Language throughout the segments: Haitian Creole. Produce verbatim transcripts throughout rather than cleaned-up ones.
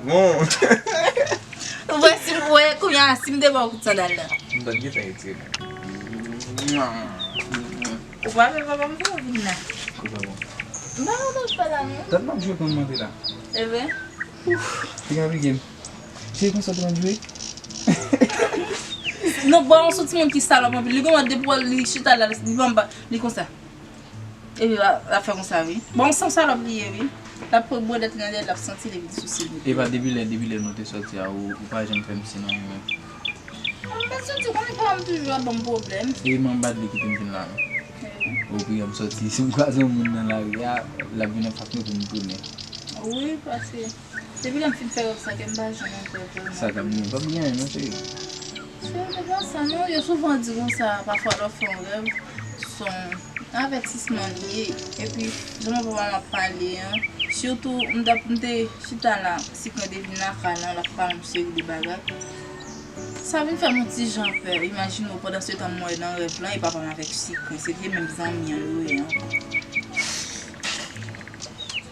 Bon. Ou wè si m wè kounye a si m te ba w kout sandal la. M pa t gentan retire. Ou pa vle papa m pou w vin la. Ou pa bon. M pa antann pa la non. Dat m ap jwe pou m antre la. E vre? Ouf, te ka pike m. Se konsa w te konn jwe? Non, bon, yon sou timoun ki salòp anpil. Li gon depi w li chita la, li anba, li konsa. Epi l ap fè konsa wi. Bon, se yon salòp li ye wi. L ap pran bwèdèt nan dèyè l, l ap santi l epi l souse li. Epa depi lè, depi lè nou te sòti a, ou, ou pa janm fè m siy nan yon men. Mwen soti, konnen pa m toujou ap ban m pwoblèm. Se manman Badli ki te m vin la non. Ou priye m soti, si m kwaze yon moun nan lari a, l ap vin anfas mwen pou m tounen. Wi, paske depi lè m fin fè rèv sa ke m pa janm antre vrèman. Sa k ap gen, p ap gen anyen non cheri. Cheri, se pa sa non, yo souvan di konsa, pafwa lè w fè yon rèv, se yon avètisman li ye. Epi, jan papa m ap pale an, sitou m t ap, m te chita la, Sikren te vin lakay lan, l ap pale yon seri de bagay. Sa vin fè m yon ti jan pè. Imajine w, pandan se tan m wè nan rèv lan, e papa m avèk Sikren, se te menm zanmi an yo ye ankò.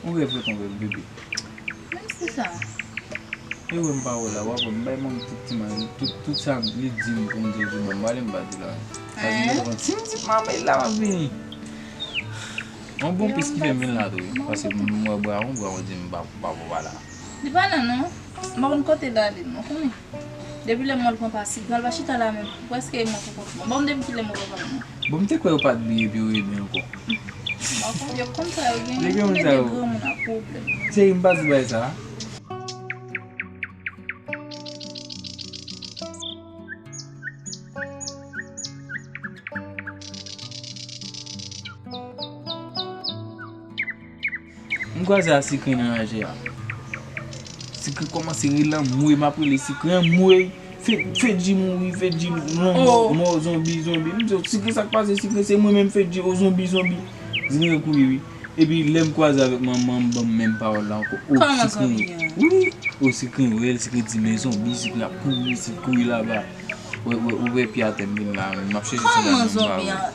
Yon rèv ret yon rèv bebe. Menm si sa. E wè m pa wè la, w ap wè m bay manmi tout ti manmi, tout, tout sa li di m pou m di l tou, bon, m prale m pa di la. Paske m te konn, si m di manmi la, m ap vini. Yon bon pis ki fè m vin la tou wi, paske m wè Brawon, Brawon di m pa, pa, pa, pa la. Li pa la non. M pa konn kote l ale non, konnen. Depi lè m wè l pran pa Sikren, l pa chita la menm. Prèske mwen poko pran. Bon, depi kilè mwen pa pran non. Bon, m te kwè yo pa t byen epi yo revyen ankò. Yo konn sa yo genyen, yo mete granmoun ak pwoblèm. Cheri, m pa sou bagay sa. M kwaze a Sikren nan raje a. Sikren kòmanse rele anmwey, m ap rele Sikren anmwey. Fe, Fedji mouri, Fedji mò, mò, mò, zonbi, zonbi. M di, Sikren, sa k pase, Sikren, se mwen menm, Fedji, o zonbi, zonbi. Sikren kouri wi. Epi lè m kwaze avèk manman m, ban m menm pawòl la ankò. O Sikren, wi, o Sikren wè l, Sikren di, men zonbi, Sikren ap kouri, Sikren kouri laba. Wè, wè, ou wè pye atè m vin la, men m ap chèche sou la menm ba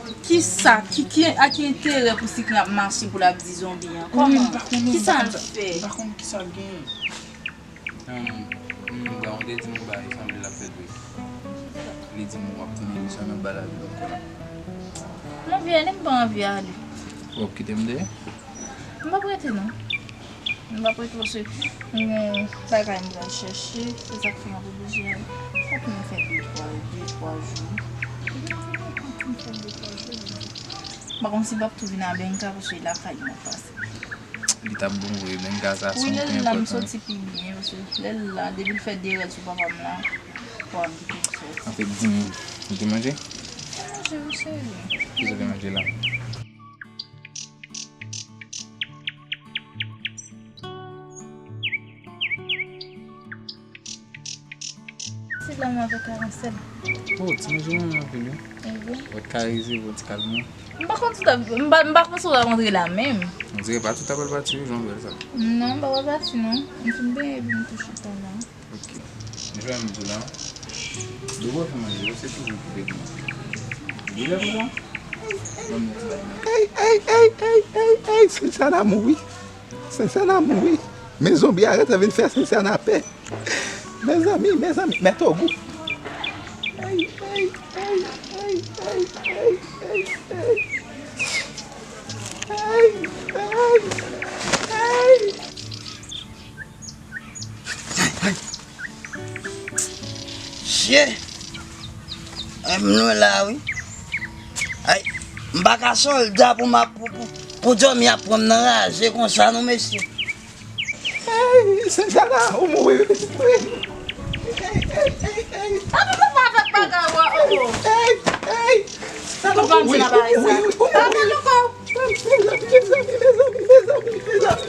ou. Kisa, ki, ki, a ki enterè pou Sikren ap mache pou l ap di zonbi an? Kòman? Kisa l fè? M pa konn kisa l genyen. Hum, hum, Brawon te di m yon bagay, sanble l ap fè dwe. Li di m w ap tounen misyon nan ba lavi ankò la. M anvi ale, m pa anvi ale. W ap kite m dèyè? M p ap rete non. M p ap rete paske m gen bagay m pral chèche, se sa k fè m ap oblije ale. Fòk mwen fè de twa, de twa jou. M pa konn si m p ap tou vin a Benka paske lakay mwen pase. Li t ap bon vre, Benka sa se yon pwen enpòtan. Wi, lè l la m soti pi byen, paske lè l la, depi l fè de rèl sou papa m la, papa m kite m soti. Anfèt, di m, ou te manje? Mwen manje, wi, cheri. Kisa w te manje la? Se la m avèk Aransèl. Oh, ti manje mwen anpil wi. Enben. Wè karize bon ti kalman. M pa konn si w ta, m pa, m pa panse w ta rantre la menm. On dirait pa tout apèl pati wi, jan bèl sa. Non, m pa pral pati non. M fin benyen epi m tou chita la. Ok. Jwè m di w la. Debò fè manje yo, se toujou pou te gen. Deja konsa? Ban m yon ti bay men. Ey, ey, ey, ey, ey, ey, Sensana mouri. Sensana mouri. Men zonbi a gentan vin fè Sensana pè. Mezanmi, mezanmi, mèt Ogou. Ey, ey, ey. Ey, ey, ey. Ey, ey, ey. Ay, ay. Chien. Ay, m lwen la, wi. Ay, m pa ka sòlda pou m ap, pou, pou, pou dòmi ap pran m nan raje konsa, non, mesye. Ay, Sensana, ou mouri, wi, pitit mwen. Ay, ay, ay, ay. Apa papa avèk bagay ou a, oh, oh. Ay, ay. Sensana, ou mouri, wi, wi, wi, ou mouri. Mezanmi, mezanmi, mezanmi, mezanmi, mezanmi.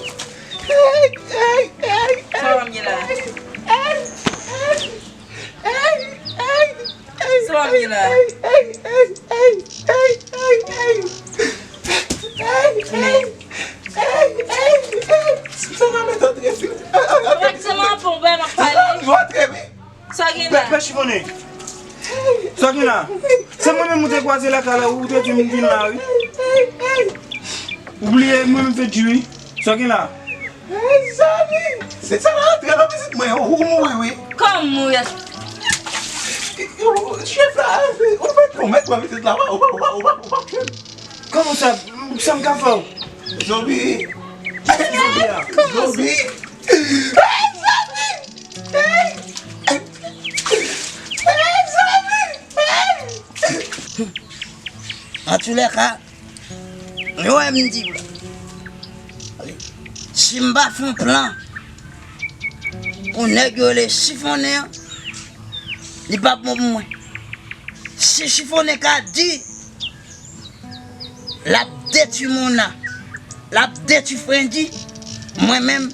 Hey, hey, hey, hey. Sa w ap ye la? Hey, hey, hey, hey, hey. Sa w ap ye la? Hey, hey, hey, hey. Hey, hey, hey. Hey, hey, hey, hey. Sa va met antre fi. Ou wè sèlman pou w wè m ap pale. Ou antre, wi. Sa gen la? Pè, pè chifonnen. Sa gen la? Se mwen menm ou te kwaze lakay la, ou te di m vin la, wi. Ou bliye mwen menm fè di, wi. Sa gen la? Mezanmi! Se sa la antre nan pitit mwen, ou mouri wi. Kòman mouri? Chèf la, ou mèt, ou mèt pran pitit la, ou pa, ou pa, ou pa, ou pa, ou pa, ou pa. Kòman sa? Sa m ka fè w? Zonbi! Zonbi a! Zonbi! Hey, zonbi! Hey! Hey, zonbi! Hey! Antoulèka, yo wè m di w la. Si m pa fè yon plan pou nèg yo rele Chifonnen an, li p ap bon pou mwen. Si Chifonnen ka di l ap detwi Mona, l ap detwi Freddy, mwen menm,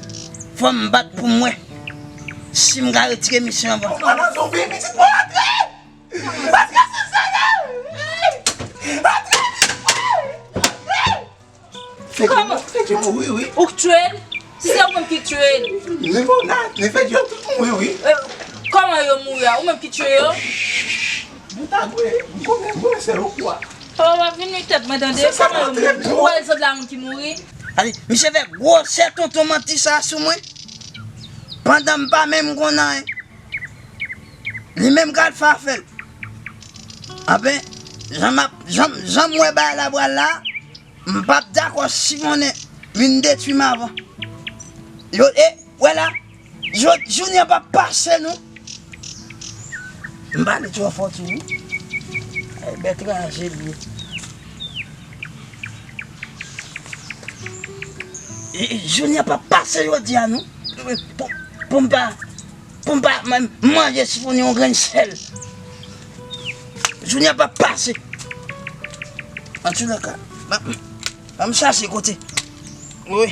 fò m bat pou mwen. Si m ka retire misyon an ban. Mwen nan zonbi, pitit mwen antre! Antre, Sisana! Antre, pitit mwen! Antre! Fè di mouri, wi. Ou k tchwe l? Si se ou menm ki tchwe l. Ni Mona, ni Freddy, yo tout mouri, wi. Eh, kòman yo mouri a? Ou menm ki tchwe yo? Bout a gwe, m konnen gwe se ou kwa. Papa, w ap vin met tèt mwen tande. Kòman yo mouri? Ou wè zòt la moun ki mouri? Gade, misye fè gwosè tonton manti sa sou mwen. Pandan m pa menm konn anyen. Li menm k al fè afè l. Anben, jan m ap, jan, jan m wè bagay la pral la, m p ap dakò Chifonnen vin detwi m avan. Yo, e, wè la, Jodi, jounen an p ap pase, non. M pale twò fò tou, wi. Ay, bèt raje l ye. E, e, jounen an p ap pase jodi a, non. Pou, pou m pa, pou m pa man-, manje Chifonnen yon grenn sèl. Jounen an p ap pase. Antoulèka, ban, ban m chache kote. Wi.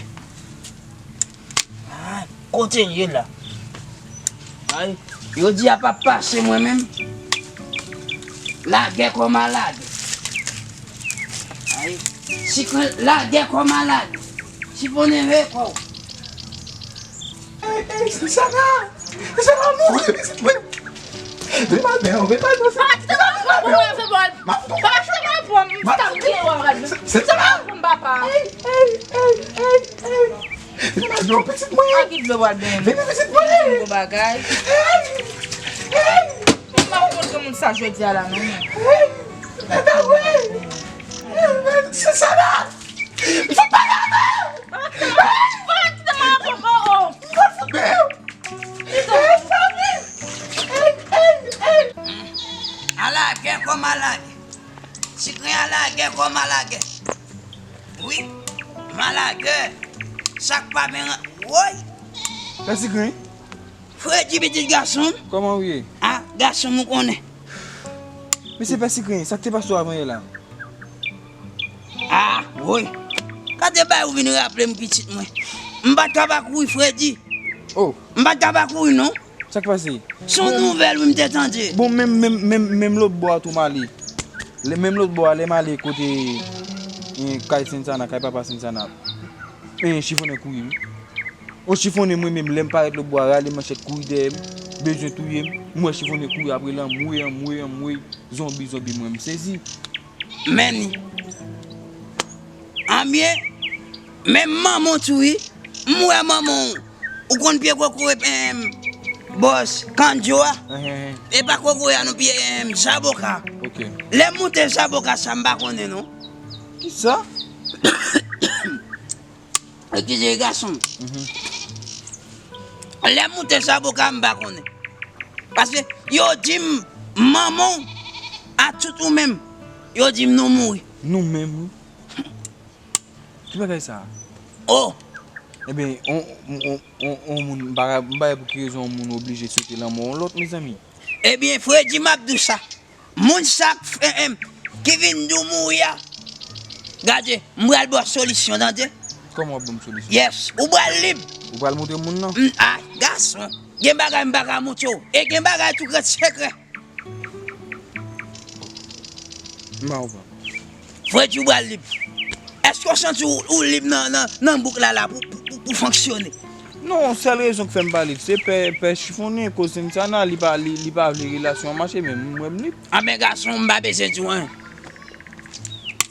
Ah, kote l ye la? Ay, yo di a p ap pase mwen menm. Lagè kò m a lagè. Ay, sikren lagè kò m a lagè. Chifonnen veye kò w. Ey, ey, Sisana! Sisana mouri, pitit mwen! Vin mal byen, vin mal byen. Papa, kite m pran pou mwen, fè bòl. Papa, kite m pran pou mwen, m ta m gen wè, m pral. Kite m pran pou m, papa. Ey, ey, ey, ey, ey. Vin al byen, pitit mwen. Pa ki dlo pral benyen. Vini, pitit mwen. Gwo bagay. Ey! Ey! M pa konn granmoun sa jodi a la, non. Ey! Mèt a wè! Ey, men, se sa la! M fout pale avè w! Ey! Papa, kite m pran pou mwen, oh, oh. M fout byen! Ey, zanmi! Ey, ey, ey! Alagè kòm alagè. Sikren alagè kòm alagè. Wi, m alagè. Sa k pa byen ran-, woy! Pè Sikren? Fredi pitit gason m. Kòman w ye? Ah, gason m ou konnen. Mesye Pè Sikren, sa k te pase w avan yè la? Ah, woy. Gade bay ou vin raple m pitit mwen. M pa t ka pa kouri, Fredi. Oh. M pa t ka pa kouri, non. Sa k pase? Se yon nouvèl, wi, m te tande. Bon, menm, menm, menm, menm lòt bò a tou m ale. Lè, menm lòt bò a, lè m ale kote, eh, kay Sensana, kay papa Sensana. Eh, Chifonnen kouri, wi. Yon Chifonnen mwen menm, lè m parèt lòt bò a, rale manchèt kouri dèyè m, bezwen touye m. M wè Chifonnen kouri apre l, anmwe, anmwe, anmwe, zonbi, zonbi, mwen, m sezi. Men li. Anmye, menm manman w tou, wi. M wè manman w. Ou konn pye kokoye, em, bòs, Kandjo a? Enhen. E pa kokoye a non, pye, em, zaboka. Ok. Lè m moute zaboka sa, m pa konnen non. Kisa? Eskize, gason. Mhm. Lè m moute zaboka, m pa konnen. Paske yo di m, manman w, a tout ou menm, yo di m nou mouri. Nou menm, wi. Ki bagay sa? Oh! Ebyen, on, on, on, on, on moun, m pa, m pa wè pou ki rezon yon moun oblije swete lanmò yon lòt, mezanmi. Ebyen, Fredi, m ap di w sa. Moun sa k fè, em, ki vin di w mouri a. Gade, m pral ba w solisyon, tande? Kòman w ap ban m solisyon? Yes, ou pral lib. Ou pral montre moun nan? M, ah, gason, gen bagay m pa ka montre w. E gen bagay tou k ret sekrè. M pa konprann. Fredi, ou pral lib. Èske w santi w, ou lib nan, nan, nan bouk la, la pou, pou, pou, pou fonksyone? Non, sèl rezon k fè m pa lib, se pè, pè Chifonnen, koz Sensana, li pa, li, li pa vle relasyon an mache, men m wè m lib. Anben, gason, m pa bezwen di w anyen.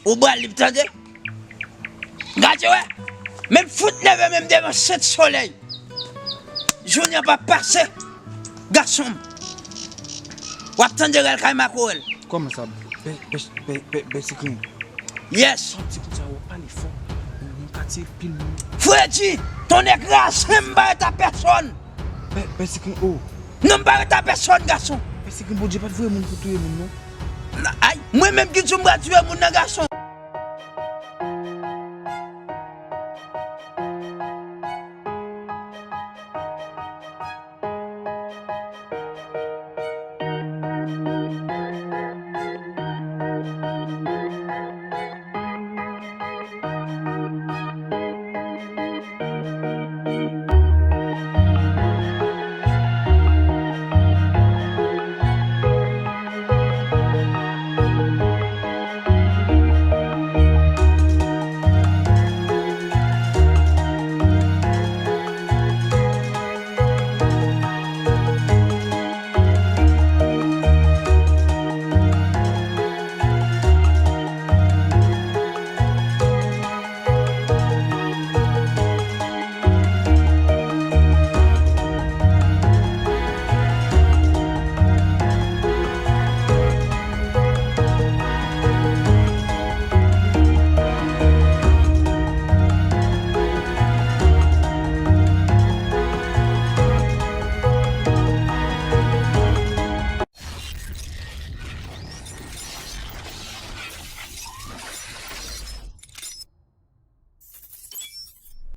Ou pral lib, tande? Gade, wè. Men m fout nève men m devan Sent Solèy. Jounen an p ap pase. Gason m. W ap tande rèl kay makorèl. Kòman sa? Bèsikren. Yes. Sa w di konsa w ap pale fò. Nan katye pil moun. Fredi, tonnè kraze m pa ret a pèsonn. Bèsikren o. Non, m pa ret a pèsonn, gason. Bèsikren, Bondye pa t voye moun pou touye moun non. Ay, mwen menm ki di w m pral touye moun nan, gason.